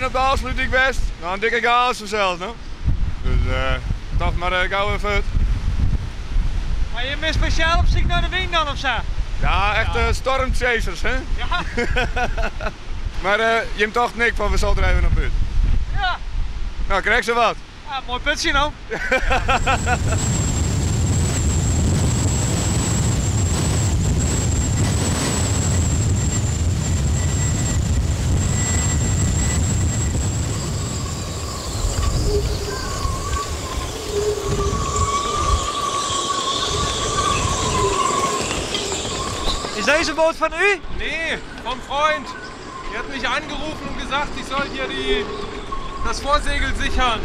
even op de Ofslútdyk west. No, in dikke chaos fansels, no. Dus toch mar gau wer fuort. Mar jim binne spesjaal op syk nei de wyn dan of sa? Ja, echt stormchasers, hè? Ja. Mar jim tochten ek fan we sille der even op út? Ja. No, krekt sa wat. Ja, moai putsje no. Is deze boot van u? Nee, vom Freund. Die hat mich angerufen und gesagt, ich soll hier das Vorsegel sichern.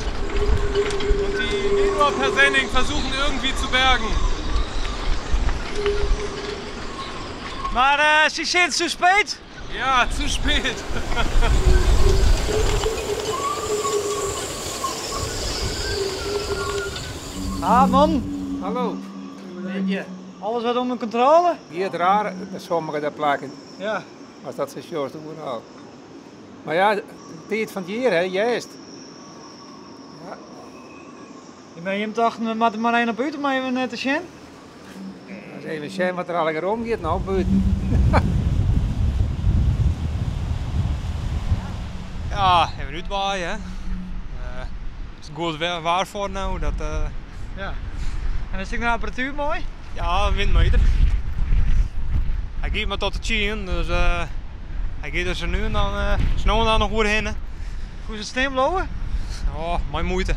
Und die Genua-Persenning versuchen irgendwie zu bergen. Maar Sie sind zu spät? Ja, zu spät. Ah, man. Hallo. Alles wat onder controle? Hier raar, sommige der plakken. Ja. As dat sa sjochst oeral. Mar ja, de tiid fan it jier, hè, hjerst. Ja. Ik ben jim tochten, we moatte mar even op út om even te sjen. Ris even sjen wat der allegear omgiet no bûten. Ja, even útwaaie, hè. Is goed waar foar no. Dat, Ja. En is ek noch apparatuer mei? Ja, in windmeter. Hy giet mar tot de tsien, dus hy giet der sa nu en dan, sa no en dan noch oerhinne. Hoe is it stean bliuwe? Oh, mei muoite.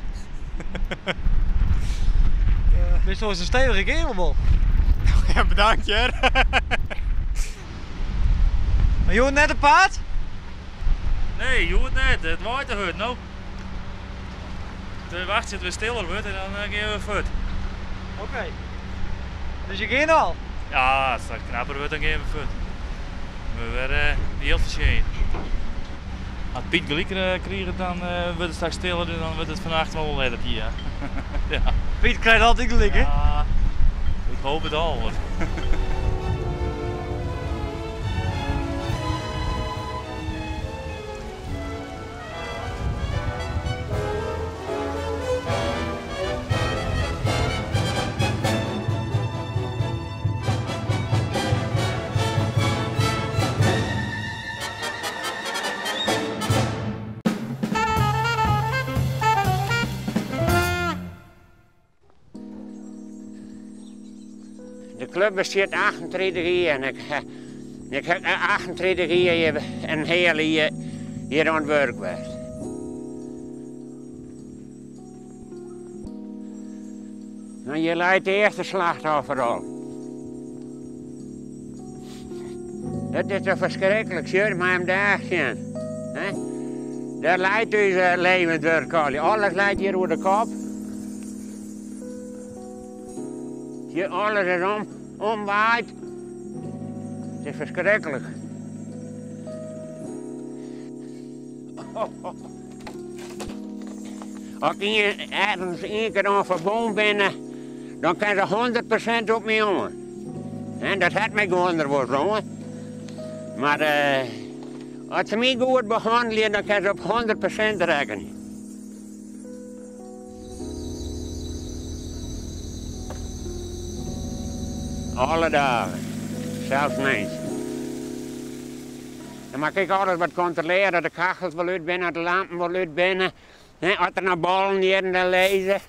Bist wol in stevige kerel wol. Ja, bedankt hear. Mar hjoed net op paad? Nee, hjoed net. It waait te hurd no. We wachtsje tot it wer stiller wurdt en dan gean we fuort. Oké. Dus je gean al? Ja, as it straks knapper wurdt, dan gean we fuort. Dan we wer jild fertsjinje. As Piet gelyk kriget, dan wurdt it straks stiller, dus dan wurdt it fannacht wol letter ja. Ja. Piet krijt altyd gelyk, hè? Ja, ik hoop it al. De klup bestiet 38 jier en ik ha 38 jier in heal jier hjir oan it wurk west. No, hjir leit it earste slachtoffer al. Dat is toch ferskriklik, sjoch mei him dêr sjen. Dêr leit ús levenswurk al. Alles leit hjir oer de kop. Sjoch, alles is omwaaid. It is ferskriklik. As ik ien ergens ien kear oan ferbûn bin, dan kin se 100% op my oan. En dat hat my gewoan der wolris oan. Mar as se my goed behannelje, dan kin se op 100% rekkenje. Alle dagen, sels neins. Dan moat ik alles wat kontrolearje, dat de kachels wol út binne, dat de lampen wol út binne, as der noch bollen hjir en dêr lizze.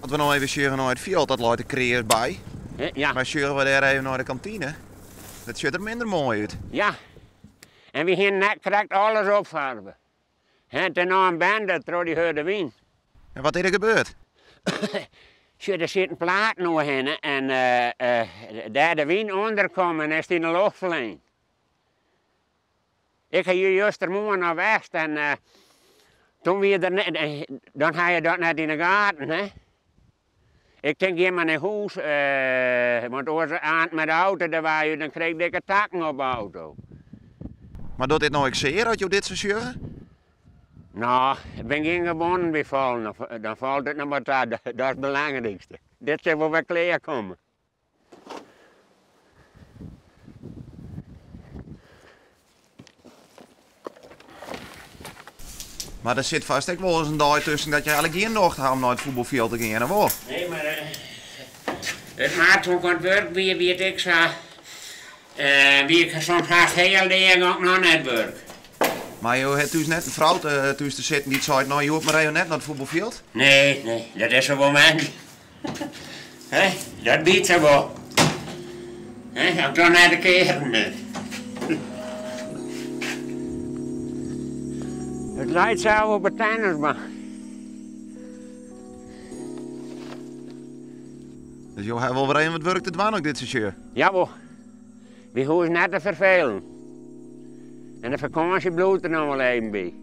As we no even sjogge nei it fjild, dat leit der kreas by. Ja. Mar sjogge we dêr even nei de kantine, dat sjocht der minder moai út. Ja, en wy hiene net krekt alles opfarve. It is no in bende troch dy hurde wyn. En wat is der gebeurd? Sjoch, der sitte platen oerhinne en dêr de wyn ûnder kommen en is it yn de loft flein. Ik ha hjir justermoarn noch west en toen wie der net, dan ha je dat net yn de gaten, hè. Ik tink gean mar nei hûs, want oars aanst mei de auto der wei út, dan krij ik dikke takken op de auto. Mar docht dit no ek sear as jo dit sa sjogge? No, ik bin gjin gewonnen by fallen, dan falt it noch mar ta, dat is it belangrykste. Dit sil wol wer klear komme. Mar der sit fêst ek wolris in dei tusken dat je eigentlik gjin nocht ha om nei it fuotbalfjild te gean, of wol? Nee, mar it maart toen ik oan it wurk wie, wie it ek sa. Wie ik soms hast hiel deagen ook noch net wurk. Mar jo ha thús net in frou thús te sitten dy't seit, no hjoed mar even net nei it fuotbalfjild? Nee, nee, dat is se wol wend. Hè, dat wit se wol. Hè, ik dan net de kearen bin. It leit sels op de tennisbaan. Dus jo ha wol wer even wat wurk te dwaan ek dit seizoen? Jawol. Wy hoege net te ferfelen. En de fakânsje bliuwt der noch wol even by.